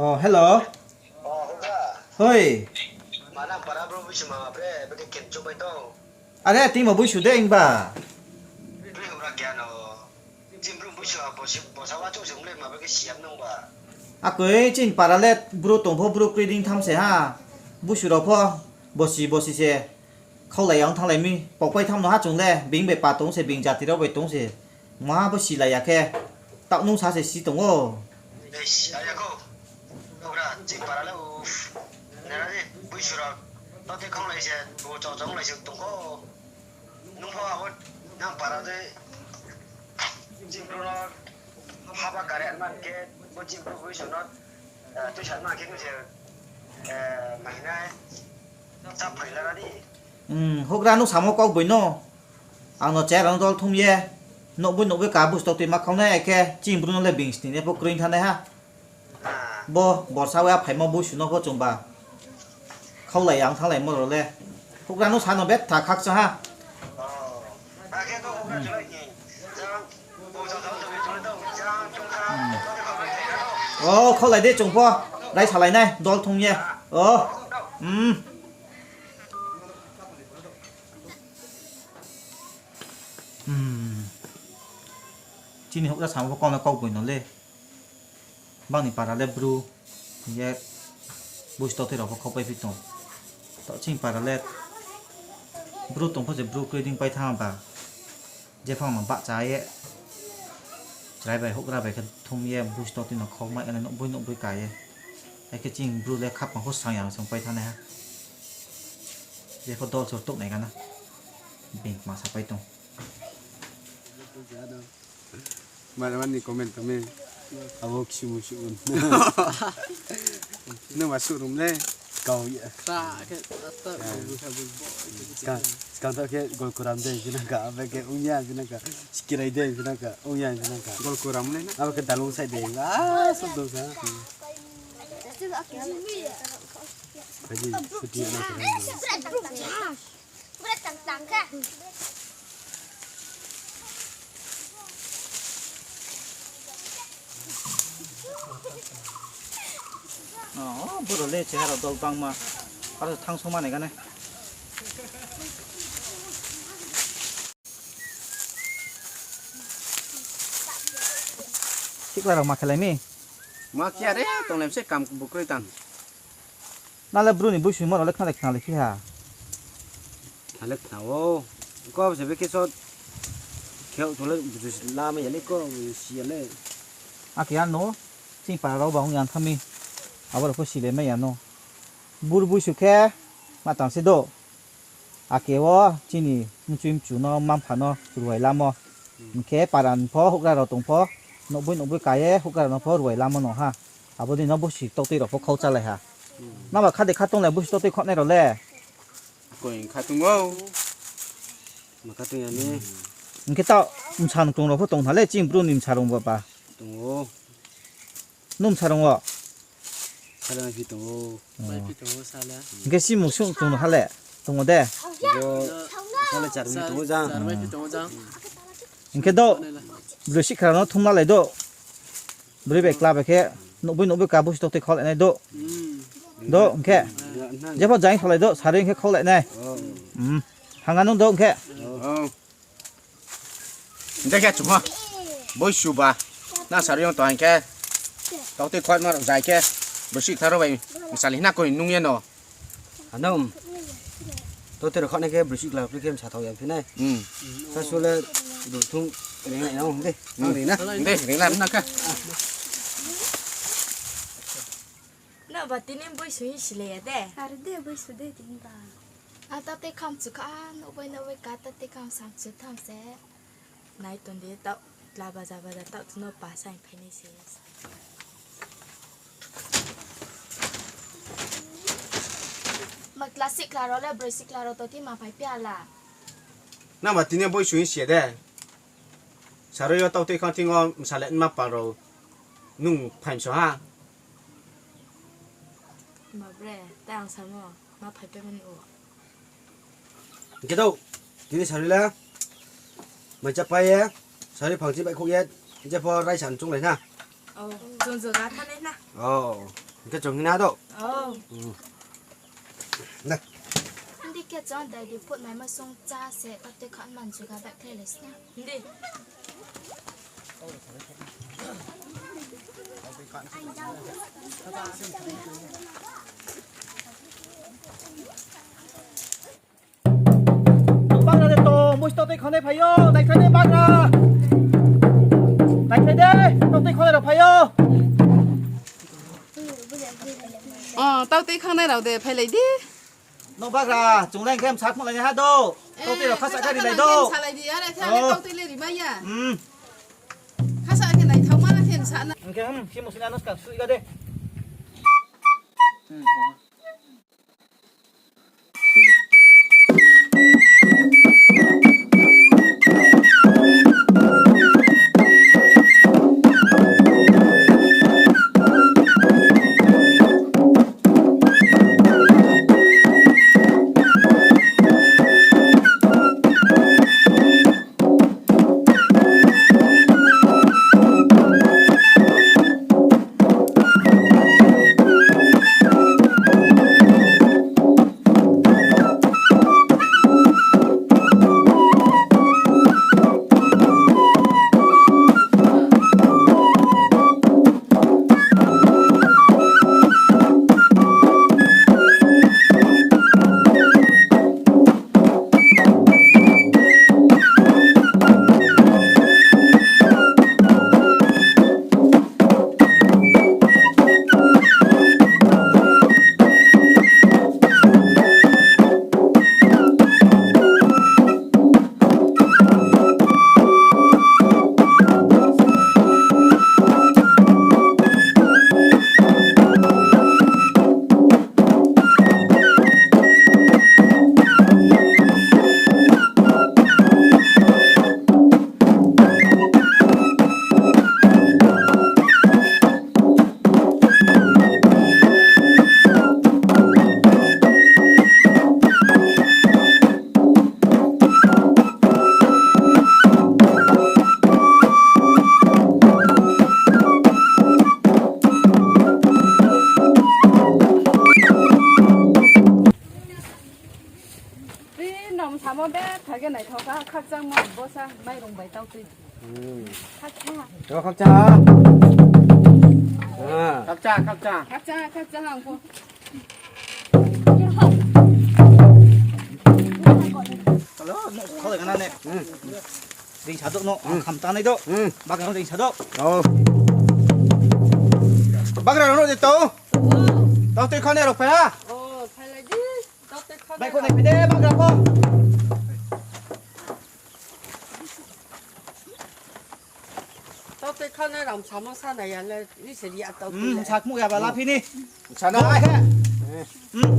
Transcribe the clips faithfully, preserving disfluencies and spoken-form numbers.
Oh, hello. Oh, houhgra. Hoi. Mana para bro buisu mama bre, beke kemchu bai tong. Are, tini bo buisu de himba. Tui houhgra kya no. Chini bru buisu ha bosi, bosa wa chouh se mle ma beke siam nung ba. Akoi chini para le bru tong pho bru kri ding tham se ha. Buisu rao pho bosi bosi se. Khaulai ya ong thannglai mi, pokpai tham no ha chung le, bini bai pa tong se, bini jati rao bai tong se. Maha bo silai ya khe, taoh nung sa se si tong ou. Ei, si, aya ko. Houhgra, chini para le, uff. Nera ni, buisu rao. Tao te khaulai se, bo chao chao lai se tong ko. Nung pho abo, nang para de. Chini bru no, haba kare man khe, bo chini bru buisu no, eh, tuisa man khe, tuisa, eh, mahinai. Chap phai lara di. Hmm, houhgra no samo kau boi no. Ang no chera no dol thum ye. Nouhboi nouhboi ka busi tau tui ma khau nai khe, chini bru no le bing sni ne pho kroi thanai ha. Bo, borsa wa phaimo buisu no pho chungba. Khaulai ya ong thannglai mo rao le. Houhgra no sa no betha khakchang ha. Oh. Akhe to houhgra chulai ni. Jang. Hmm. O, khaulai de chung pho. Rai salai nai, dol thum ye. O. Hmm. Hmm. Chini houhgra samo pho kau no kau boi no le. Bang ni para le bru, hing ye busi tau tui rao pho khaupai phi tong. Taoh chini para le bru tong pho se bru kri ding pai thanng ba. Jephang no bahcha ye, chrai bai houhgra bai khe thum ye busi tau tui no khau mai, nouhboi nouhboi ka ye. Akhe chini bru le khapang pho sang ya no se pai thanngnai ha. Jepho dol se touh nai gana. Bini ma sa pai tong. Mane mani comment kami. Abo kisumu sumun. Nung ma surum le. Kau ya. Skang tau khe Golkuram de phinang ka, abe khe Ungya phinang ka, Sikirai de phinang ka, Ungya phinang ka. Golkuram le na. Abe khe Dalung sai de. Ah, sub dong sa. Kaji suti na. Oh, boro le chehara dol bangma. Aro thangsoma nai gane. Sikla rao ma khelai mi? Ma khe are, tonglai se kam bukroi tang. Nale bru ni buising mo rao le khnalai khnalai phi ha. Nale khna o. Ko se be khe so kheo thole buju lama ya le ko si ya le. Akhe ano, chini para rao ba ong yang thami. Abo rao pho sile mai ya no. Bur buisu khe, ma tang se do. Ake wo chini mchui mchu no, mma mpha no ruai lamo. Hing khe para ni pho houhgra rao tong pho, nouhboi nouhboi ka ye houhgra rao no pho ruai lamo no ha. Abo dei no busi tautui rao pho khau chálai ha. Naba kha de kha tong le busi tautui khaohnai rao le. Koi kha tong ou. Ma kha tong ya ni. Hing khe taoh bsa nung tong rao pho tong ha le, chini bru ni bsa rung ba ba. Tong ou. Nung bsa rung o? Sale mai phi tong ou. Mai phi tong ou sale. Hing khe si mung sung tong ha le? Tong o de? Bo sale char mai phi tong ou jang. Char mai phi tong ou jang. Hing khe do, broi sikhra no thumlalai do. Broi bai kla bai khe, nouhboi nouhboi ka busi tautui khaolai nai do. Do, hing khe. Jepho jang khaolai do, sari hing khe khaolai nai. Hanga nung do, hing khe. Hing khe chung ha. Buisu ba. Nang sari yong tong hing khe. Tautui khaoh ma rao jai khe. Broi sikhra rao bai. Msali na koi nung ye no. Ano. Tautui rao khaoh nai khe broi sikhra rao khe msa thao ya phi nai. Sa su le. Bru thung. Ring nai nang de. Nang ring na. De, ring na, na kha. Naba tini buisu hing sile ya de? Are de buisu de tini ba. A tautui kham chu kha, nouhboi nouhboi ka tautui kham sam chu tham se. Nai tong di taoh, tla baja baja taoh tu no pa saing phainai se. Ma kla sikhla rao le, broi sikhla rao to ti ma phai phi ha la. Naba tini buisu hing sile de. Sari yo tautui khang thing o msale ma pal rao nung phaimso ha. Ma bre, tai ang samo, ma phai pe mani o. Hing khe do, tini sari le, mai cha pai ye, sari phang chi baihkhouh ye, jepho raisa no chounglai na. O, chung joga thanai na. O. Hing khe chung hing na do. Oh. Hmm. Dei. Hindi khe chung dai di phut mai ma sung cha se, tap tei khan man juga bai khe le sna. Hindi. Bagra de to, muis tau tei khanai phai yo, naikhlai de bagra. Naikhlai de, tau tei khanai rao phai yo. Oh, tau tei khanai rao de, phailai di. No bagra, chung lai khe msa khmulai ni ha do. Tau tei rao khasa khe rilai do. Salai di, are khe, oh, tau tei le rimai ya. Hmm. Khasa khe naithao ma khe msa na. Hing khe, hmm, si musi na no ska sui ga de. Hmm. Tui nom samo be thage naithao kha, khakchangmo bosa mairung bai tau tui. Hmm. Khakchang. Yo, khakchang. Ah. Khakchang, khakchang. Khakchang, khakchang ang pho. Hello, no, kholai kana ne. Hmm. Ring sa do no, hmm, kham tanai do. Hmm. Bagra ring sa do. Oh. Bagra no de to. Oh. Tau tei khanai rao phai ha. Oh, phai lai di. Tau tei khanai. Bai kho nai phai de, bagra pho. Tau tei khanai rao samo sa nai ya le, ni se ri a tau tei. Hmm, le. Sa khmu ya ba la phi ni. Sa na. Ai he. Hmm.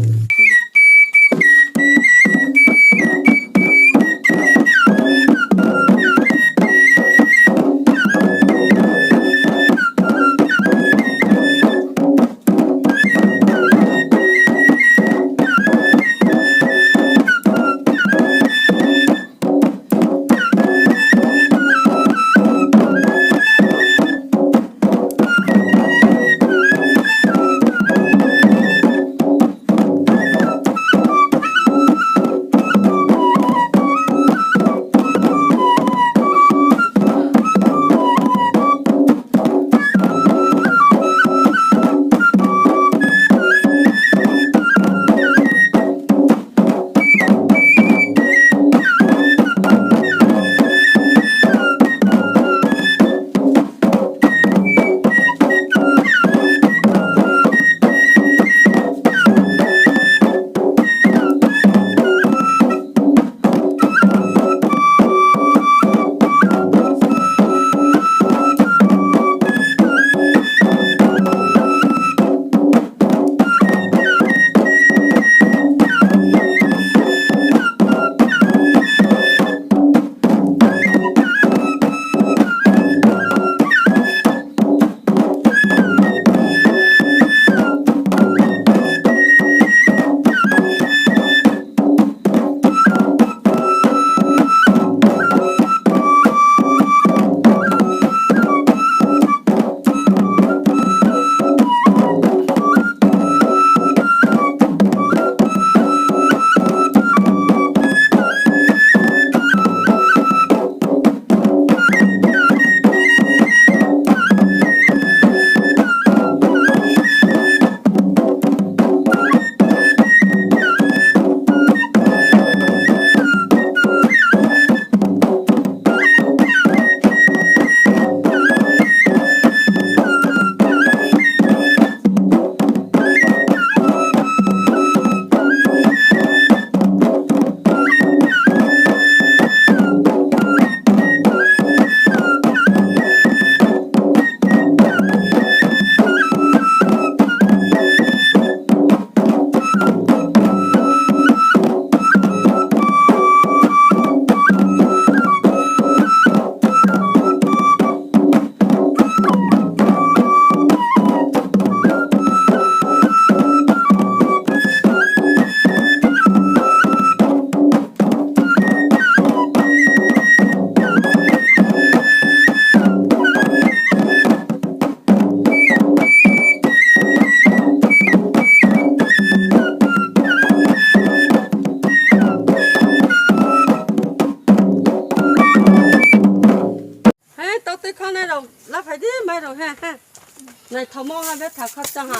Naithaomo ha betha khakchang ha.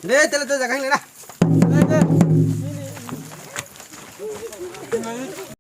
De, tele, tele, jaga hinglai na. De, de.